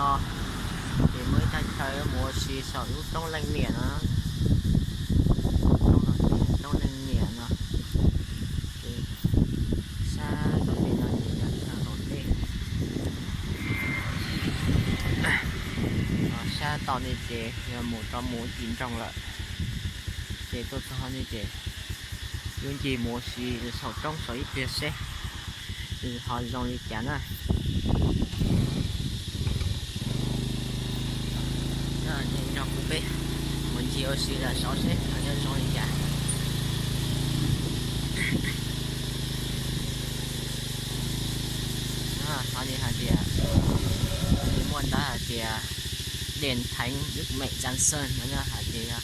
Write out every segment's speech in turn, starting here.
no, ces muaj ib thaj chaw mus ua si saum lub roob leej niam no. Roob no ces roob leej niam no, ces sab tom tej no ces yog sab tom tej, sab tom no ces yog mus rau mus tim nroog lawm. Ces tuaj txog no ces yuav ncig mus ua si saum roob saum ib pliag seb ho zoo li cas na. Nrog kuv peb mus ncig ua si lawm saud seb ho yuav zoo li cas. Qhov no hais tias, muaj ntawv hais tias Đền Thánh Đức Mẹ Giáng Sinh no hais tias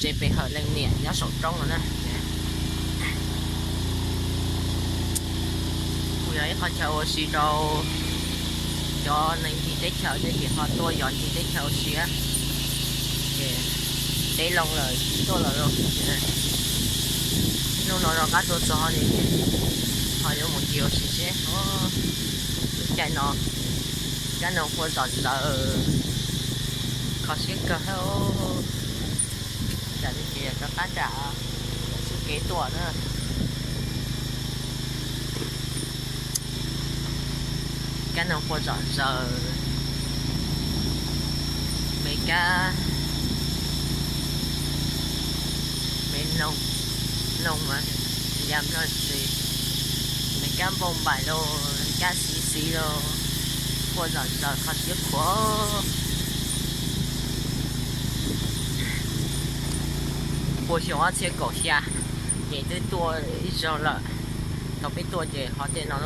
tsev pe hawm leej niam nyob saum roob no na. Kuj yog ib qhov chaw ua si rau cov neeg ncig teb chaws thiab ces ho tuaj yos ncig teb chaws ua si. Ces teb loo lawm tsis tuaj lawm lauj. Hnub no rov qab tuaj txog no ces ho yuav mus ncig ua si seb. Lub caij no kab noog quaj zom zaws, kho siab kawg. Nram no ces yog rov qab nram xub kev tuaj na. Kab noog quaj zom zaws, me kab, me noog, noog mas ya mlog ntxiv, me kab npauj npaim los, kab xiv xiv los, quaj zom zaws kho siab khuav. Puag xyoo ob txhiab kaum xya ces twb tuaj ib zaug lawm. Thaum peb tuaj ces hauv tej no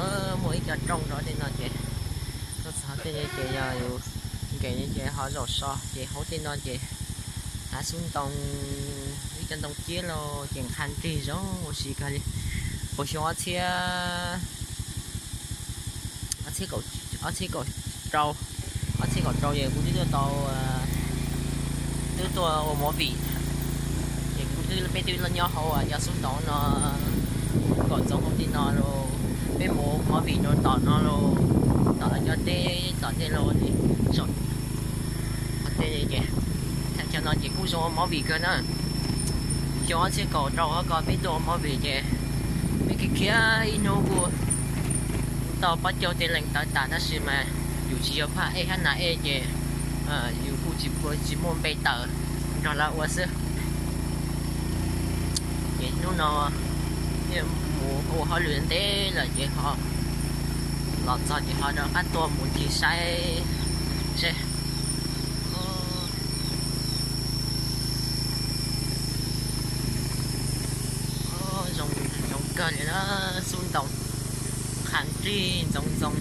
muaj ib co rooj rau tej no ces tuaj txog tej ces yog yus nkees ces ho zaum so ces hauv tej no ces hav xub ntoo, ib co ntoo ciab los ces nqha nrig zoo ua si kawg li. Puag xyoo ob txhiab, ob txhiab kaum, ob txhiab kaum rau, ob txhiab kaum rau ces kuv twb tuaj tau, twb tuaj ua movie. Ces kuv twb, peb twb los nyob hauv cov xub ntoo no, kaum txoos hauv tej no los, peb mus ua movie rau tom no los, tom lawv cov teb tom tej los ces, hauv tej ces, thaj chaw no ces kuj zoo ua movie kawg na. Xyoo ob txhiab kaum rau ko peb tuaj ua movie ces peb khiav khiav ib hnub kuj tau pab caug tej leej tawv tas tab sis mas yus tsis yog phaj ej hab nas ej ces yus kuj tsis, tsis muaj npe tawm nrog lawv ua xwb. Ces hnub no mus ua hauj lwm ntev lawm ces ho los txog ces ho rov qab tuaj mus ncig saib seb. Zoo, zoo kawg li na, xub ntoo qha nrig ntxoov ntxoo.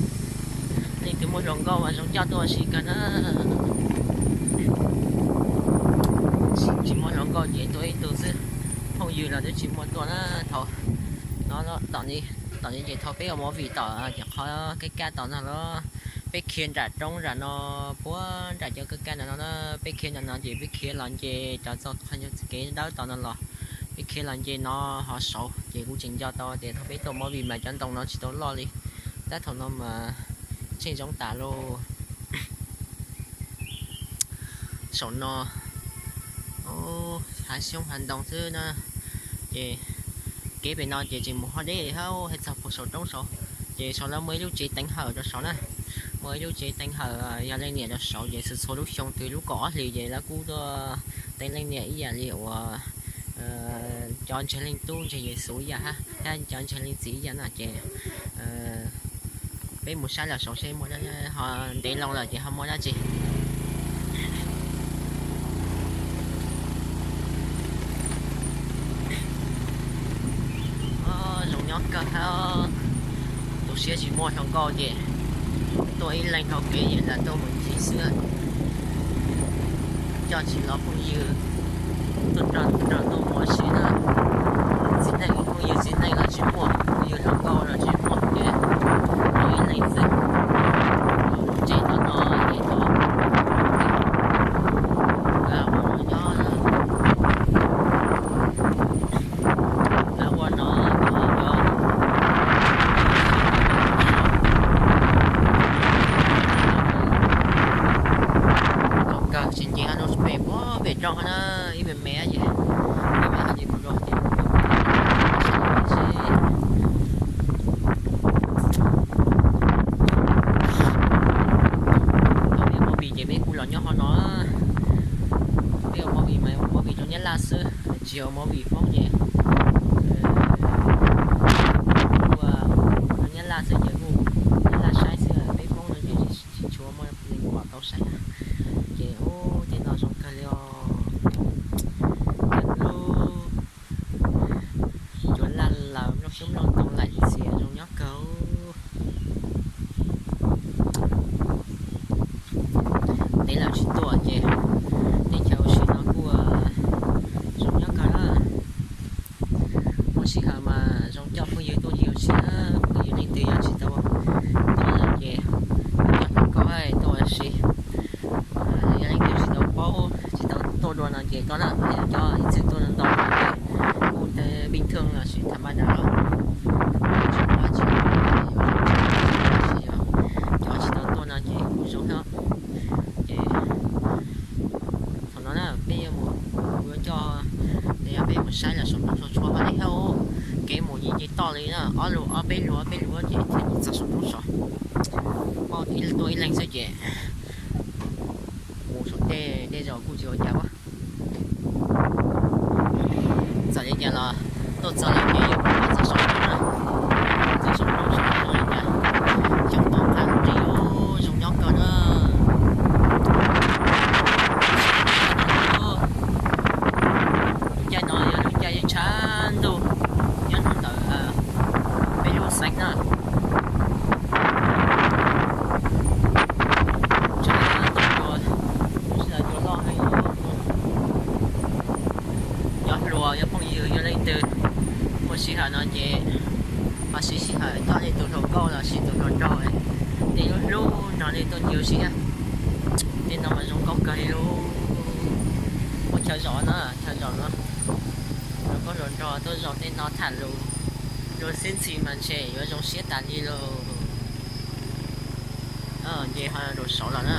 Leej twg muaj hluas nkauj mas zoo coj tuaj ua si kawg na. Tsis muaj hluas nkauj ces tuaj ib tug xwb, phooj ywg los twb tsis muaj tuaj na. Thaum no, tom no ces thaum peb ua movie tom ces qhov kab kab tom no los peb khiav nram roob nram no, puag nram cov kab kab nram no na, peb khiav nram no ces peb khiav los nce rov txog qhov kev dawb tom no los, peb khiav los nce no ho saud ces kuv tseem nco tau tias thaum peb tuaj movie mas cov ntoo no tsis tau loj li, tab thaum no mas tsheej zoo tas lauj. Saum no hav xyoob hav ntoo xwb na. Ces kev pem no ces tseem mus ho deb li hab, hais txog puag saum roob saud. Ces saud lawv muaj ib lub tsev teev hawm rau saud na, muaj ib lub tsev teev hawm yog leej niam rau saud ces txhua txhua lub xyoo twg lub kaum ob hlis ces lawv kuj tuaj teev leej niam ib yam li uas cov ntseeg leej tub ntseeg Yexus ib yam hab, thiab cov ntseeg leej txiv ib yam na ces peb mus saib los saud seb muaj, ho ntev loo lawm ces ho muaj dab tsi. Zoo nyob kawg hab, tu siab tsis muaj hluas nkauj ces tuaj ib leeg dhau kev ces lam tuaj mus ncig xwb, coj tsis los phooj ywg tuaj nrog tuaj mus ua si na. Txiv neej, phooj ywg txiv neej los tsis muaj, phooj ywg hluas nkauj los tsis muaj ces tuaj ib leeg xwb. Tsev no no ces tau ua no nyob, ua no nyob. Cov movie Hmoob ces ua Nyab Laj xwb ces kuj Nyab Laj saib xwb, peb Hmoob no ces tsis tshua muaj leej twg pom tau saib na. Ces ub, tej no zoo kawg li os. Lub cua laj laws nplooj xyoob nplooj ntoo laim ntxias zoo nyob kawg. Teb lawv tsis tuaj ces teb chaws ua si no kuj zoo nyob kawg na. Muaj sij hawm mas zoo coj phooj ywg tuaj ncig ua si na, phooj ywg leej twg yog tsis tau tuaj lawm ces coj hnub koj tuaj ua si. Yog leej twg tsis tau paub tsis tau tuaj dua no ces tuaj na, coj ib txwm tuaj ntau ntau ces kuj pij thwj los sis tham ma das los tsis muaj dab tsi, cov tsis tau tuaj no ces kuj zoo thiab. Ces thaum no na peb yuav mus, kuv yuav coj, peb yuav peb mus saib lawm saum roob saum tsuas hauv li thiab. Kev mus yim ces toj li na, ob lus ob peb lus ob peb lus ces thiaj mus txog saum roob saud. Paub tias tuaj ib leeg xwb ces mus saum tej dej zos kuj tsis ua cas. Txawm li cas los tuaj txog lawm ces yuav txog saum roob na, txog saum roob saum no li cas xyoob ntoo qab nrig zoo nyob kawg na. Lub caij no yog lub caij tshav ntuj nyob rau ntawm peb lub xeev na. Tshav ntuj cua, lub sij hawm cua loj heev. Cov hluas cov phooj ywg yog leej twg muaj sij hawm no ces ho siv sij hawm coj nej tus hluas nkauj los sis tus hluas nraug, nej lub hlub nrog nej tuaj ncig ua si. Tej no mas zoo nkauj kawg li lub, muaj chaw zom na, chaw zom no, hluas nkauj hluas nraug tuaj zom tej no tham lus, lus xib ntxhi mas ntshe yuav zoo siab tas li lauj. Nce ho rau saud los na.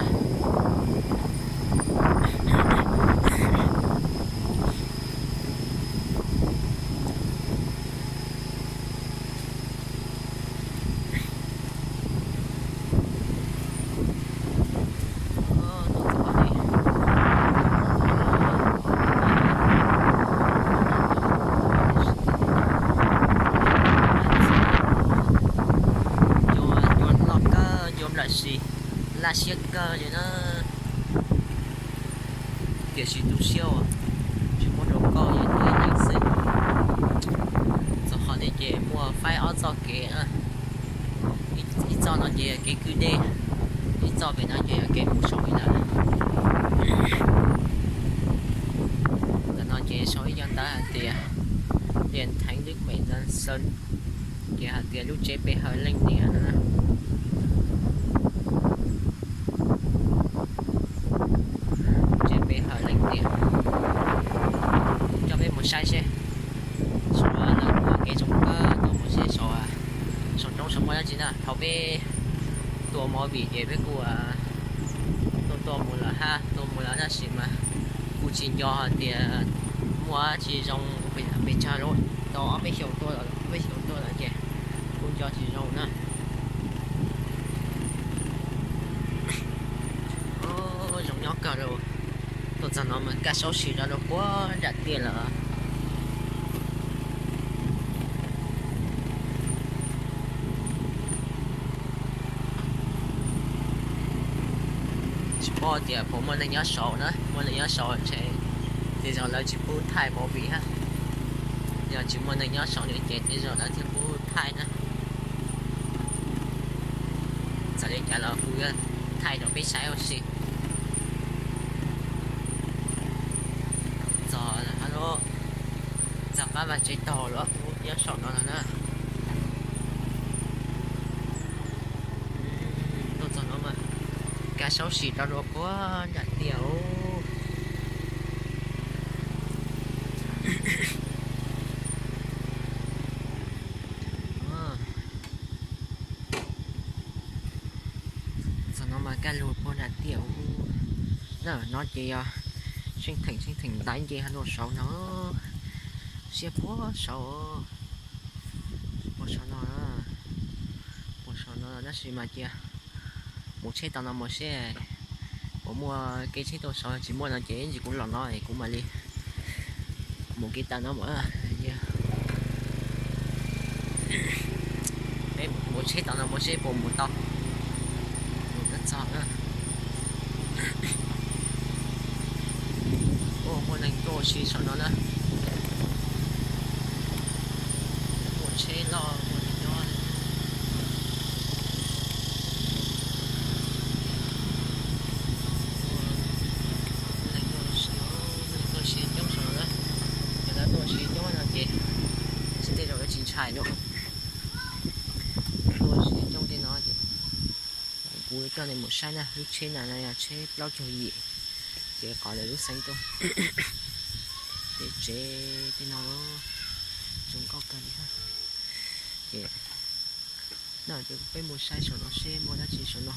Cua loj kawg, cua nplawm sis laj siab kawg li na. Tiam sis tu siab uas tsis muaj hluas nkauj, yog ib leeg xwb. Txog qhov tias ces muaj faib ob txoj kev na. Ib txoj no ces yog kev kwj dej, ib txoj pem no ces yog kev mus saum ib lawm. Ntawm no ces sau ib co ntawv hais tias Điện Thánh Đức Mẹ Giáng Sinh, ces hais tias lub tsev pe hawm leej niam no. Tsev pe hawm leej niam, coj peb mus saib seb. Saum no lawv kuj ua kev zoo kawg, tuaj mus seb saum, saum roob saum muaj dab tsi na. Thaum peb tua movie ces peb kuj tuaj tuaj mus lawm hab, tuaj mus lawm tab sis mas kuj tsis nco hais tias muaj dab tsi zoo pes tsawg lawm. Tau ob peb xyoos tuaj, ob peb xyoos tuaj lawm ces kuj nco tsis zoo na. Zoo nyob kawg li. Tuaj txog no mas kaj saub sis rau rau puag nram tiaj lawm. Tsis paub tias puas muaj neeg nyob saud na, muaj neeg nyob saud ntshe tej zaum lawv tsis pub thaij movie hab. Yog tsis muaj neeg nyob saud li ces tej zaum lawv thiaj pub thaij na. Txawm li cas los kuv yuav thaij rau peb saib ua si. Txog, txog qab vaj tsev taug lawm, kuv nyob saum no lawm na. Tuaj txog no mas kaj saub sis rau rau puag nram tiaj. Txog no mas kaj lug puag nram tiaj. No ces yog Tsheej Theem, Tsheej Theem ntaiv nce rau saud no, siab puag saud, puag saud no, puag saud no tab sis mas cia mus tsheb tau no mus seb puas muaj kev tsheb tuaj saud, tsis muaj no ces ib ntsis kuv los no es kuv mam li Mus kev tawm no mus, peb mus tsheb tom no mus seb puas mus tau, mus tau txog na. Ua muaj neeg tuaj ua si saum no na. Muaj tsheb loj muaj neeg nyob. Muaj neeg tuaj ua si, muaj neeg tuaj ua si coob saum no na. Cov lawv tuaj ua si coob no ces tsis tej zaum yuav tsis ntshai lawm. Tuaj ua si coob tej no ces kuv coj nej mus saib na, lub tsheb na yog tsheb plaub caug yim, ces qhov lawv lub xeev tuaj. Tej tsev tej no zoo nkauj kawg li. Ces no ces peb mus saib saum no seb muaj dab tsi saum no.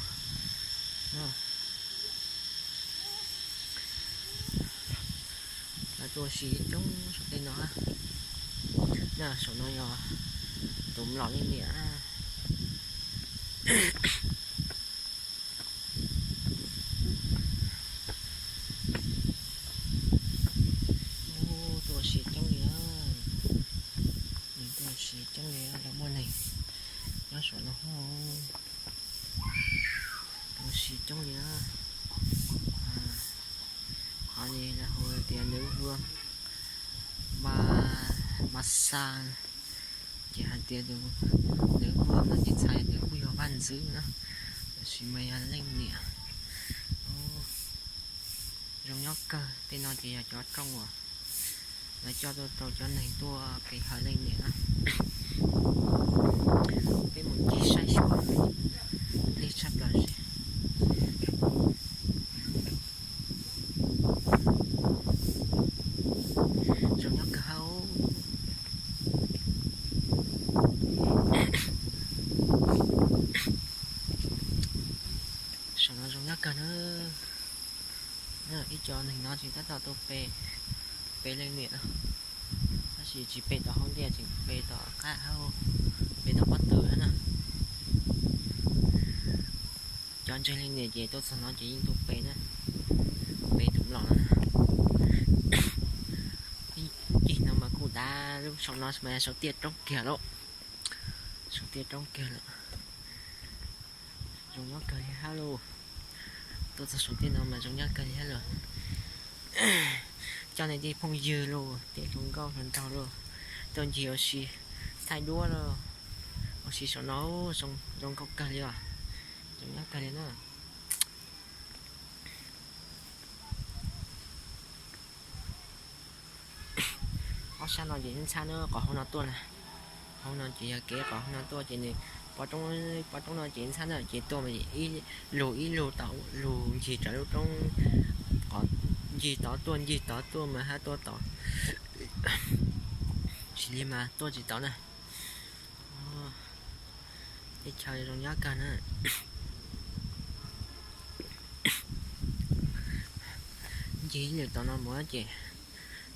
Lawv tuaj ua si coob saum tej no. Na, saum no yog tus mlom leej niam. Ub, tuaj ua si coob li, nws tuaj ua si coob li, lawv muaj neeg nyob saum no, tuaj ua si coob li. Qhov no lawv hu tias Nws Vwj Mas Xas, ces hais tias Nws Vwj no ces txhais tias kuj yog vaj ntxwv na, tab sis mas yog leej niam. Zoo nyob kawg. Tej no ces yog cov rooj uas lawv coj tuaj rau cov neeg tuaj pe hawm leej niam na. Peb mus ncig saib xyuas, lig tshaj plaws. Zoo nyob kawg hauv. Saum no zoo nyob kawg na. Ib co neeg no tseem tab tom tuaj pe, pe leej niam no, tab sis tsis pe tom hauv ntej, tseem pe tom qab hauv, pe tom pob tw na. Cov ntseeg leej niam ces tuaj txog no ces yeej tuaj pe na, pe tus mlom no na. Ib ncig no mas kuj dav, lub saum no mas saum tiaj roob kiag lawm, saum tiaj roob kiag lawm. Zoo nyob kawg li hab lauj. Tuaj txog saum tiaj no mas zoo nyob kawg li hab lauj. Coj nej tej phooj ywg lauj, tej hluas nkauj hluas nraug lauj, tuaj ncig ua si, thaij duab lauj, ua si saum no zoo nkauj kawg li os. Zoo nyob kawg li na. Ob sab no ces ntxhab na, qhov hauv no tuaj na. Hauv no ces yog kev qhov hauv no tuaj ces nws pov roob, pov roob no ces ntxhab na ces tuaj mas ib lug ib lug tau lug ncig raws lub roob, qhov ncig tod tuaj ncig tod tuaj mas hab tuaj tod. Tsis li mas tuaj tsis tod na. Teb chaws zoo nyob kawg na. Ncig ib lwm tom no mus ces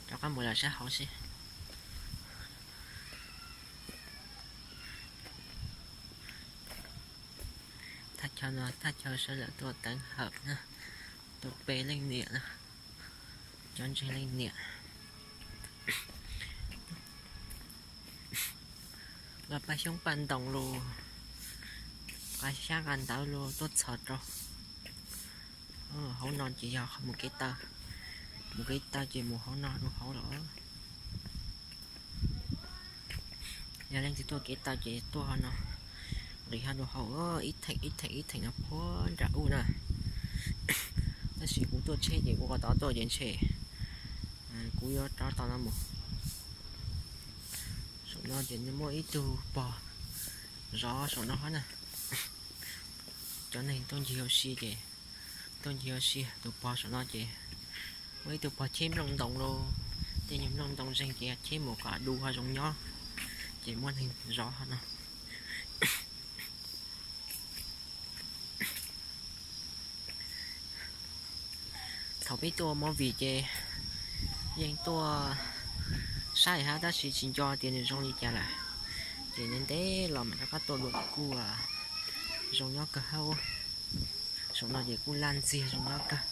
rov qab mus lawm sab hauv seb. Thaj chaw no thaj chaw sawv daws tuaj teev hawm na, tuaj pe leej niam na, cov ntseeg leej niam. Los paj xyoob paj ntoos los, nqa xyab nqa ntawv los tuaj txhos rau. Hauv no ces yog qhov mus kev taw, mus kev taw ces mus hauv no rau hauv lawm. Yog leej twg tuaj kev taw ces tuaj hauv no, nqis hauv rau hauv, ib theem ib theem ib theem no puag nram ub na. Tab sis kuv tuaj tsheb ces kuv qhov tod tuaj ces ntshe kuv yuav rov tom no mus. Saum no ces nws muaj ib tug pog zov saum no hab na. Cov neeg tuaj ncig ua si ces tuaj ncig ua si, tus pog saum no ces muaj ib tug pog cheb nplooj ntoos los, tej nyuag nplooj ntoos zeeg ces cheb mus kom du ho zoo nyob, ces muaj neeg zov ho no. Thaum peb tuaj movie ces yeej tuaj saib hab tab sis tsis nco tias nws zoo li cas lawm, ces ntev ntev los mam rov qab tuaj dua kuj zoo nyob kawg hab. Saum no ces kuj laj ntxiag zoo nyob kawg.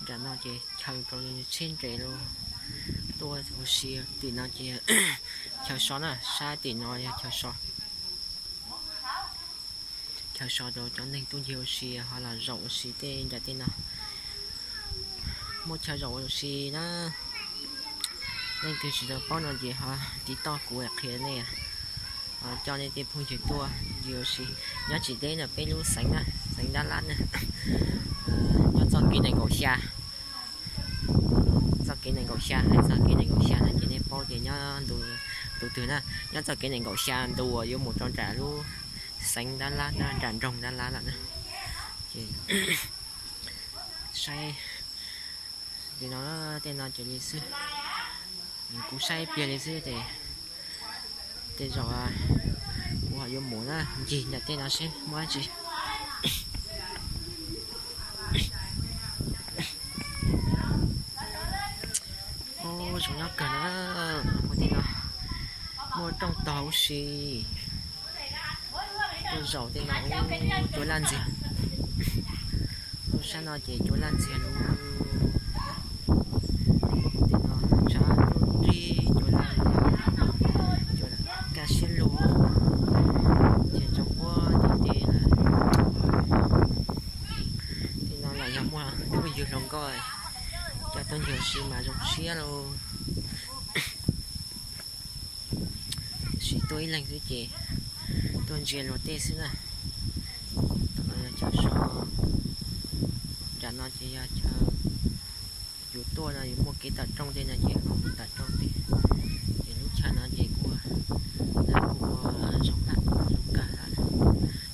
Tam no ces chaw rau tsheb nres los tuaj ua si. Tim no ces chaw so na, sab tim no yog chaw so. Chaw so rau cov neeg tuaj ncig ua si ho los zaum ua si tej nram tej no. Muaj chaw zaum ua si na. Leej twg tsis tau paub no ces ho tiv toj kuv qhia nej, ho coj nej tej phooj ywg tuaj ncig ua si. Nyob tsis deb ntawm peb lub xeev na, xeev Dab Lab na. Nyob txoj kev nees nkaum xya, txoj kev nees nkaum xya, hais txog kev nees nkaum xya no ces nej paub tias nyob ntu, ntu twg na. Nyob txoj kev nees nkaum xya ntu uas yuav mus rau nram lub xeev Dab Lab na, nram nroog Dab Lab lawm na. Ces saib li no, tej no ces li xwb. Kuv saib ib pliag li xwb ces tej zaum kuv ho yuav mus na, ncig nram tej no seb muaj dab tsi. Ub, zoo nyob kawg na. Ua tej no muaj rooj tog huv si. Tuaj zaum tej no, ub, cua laj ntxiag. Tuaj sab no ces cua laj ntxiag lub. Tej no tshav ntuj nrig cua laj ntxiag, cua kaj siab lug, ces tsoom puab tej tej lawm. Tej no lam yog muaj phooj ywg hluas nkauj coj tuaj ncig ua si mas zoo siab lauj. Tab sis tuaj ib leeg xwb ces tuaj ntsia luag tej xwb na. Tam no yog chaw so, nram no ces yog chaw yus tuaj no yus muaj kev tawm rooj tej no ces ho mus tawm rooj tej. Ces lub chaw no ces kuj, kuj zoo, zoo kawg.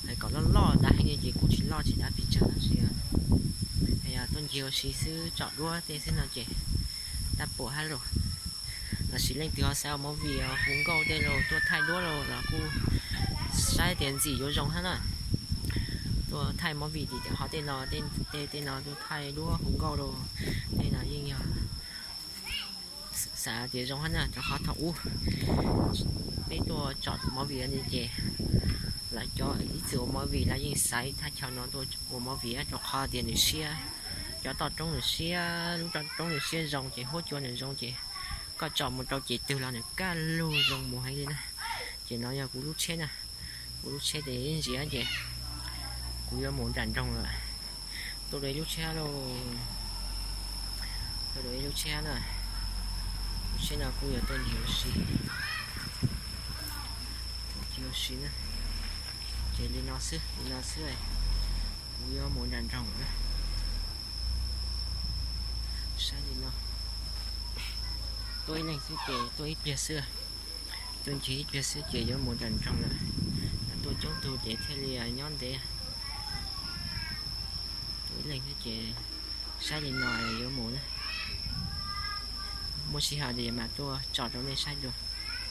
Hais kom loj loj dav heev ces kuj tsis loj tsis dav pes tsawg tab sis yog tuaj ncig ua si xwb tsom duab tej xwb no ces tab puas hab lauj. Lossis leej twg ho xav ua movie hu nkauj tej los tuaj thaij duab los los kuj saib tias ntxim yuav zoo hab na. Tuaj thaij movie tim ho tej no, tej tej no tuaj thaij duab hu nkauj los tej no yeej yog xav tias zoo hab na, rau qhov thaum ub peb tuaj tsom movie no ces lawv cov ib txwm ua movie lawv yeej xaiv thaj chaw no tuaj ua movie rau qhov tias nws siab, cov toj roob nws siab, lub toj roob nws siab zoo ces huab cua nws zoo ces koj tsom mus rau ces twg los nws kaj lug zoo mus heev li na. Ces no yog kuv lub tsheb na, kuv lub tsheb ces ib ntsis ces kuv yuav mus nram nroog lawm. Tuaj dua ib lub tsheb lauj, tuaj dua ib lub tsheb na. Lub tsheb no kuj yuav tuaj ncig ua si, tuaj ncig ua si na. Ces li no xwb, li no xwb, kuv yuav mus nram nroog lawm na. Saib li no, tuaj ib leeg xwb ces tuaj ib pliag xwb, tuaj ncig ib pliag xwb ces yuav mus nram nroog lawm. Tuaj coob tug ces thiaj li nyob ntev. Tuaj ib leeg xwb ces saib li no yuav mus na. Muaj sij hawm ces mam tuaj tsom rau nej saib dua.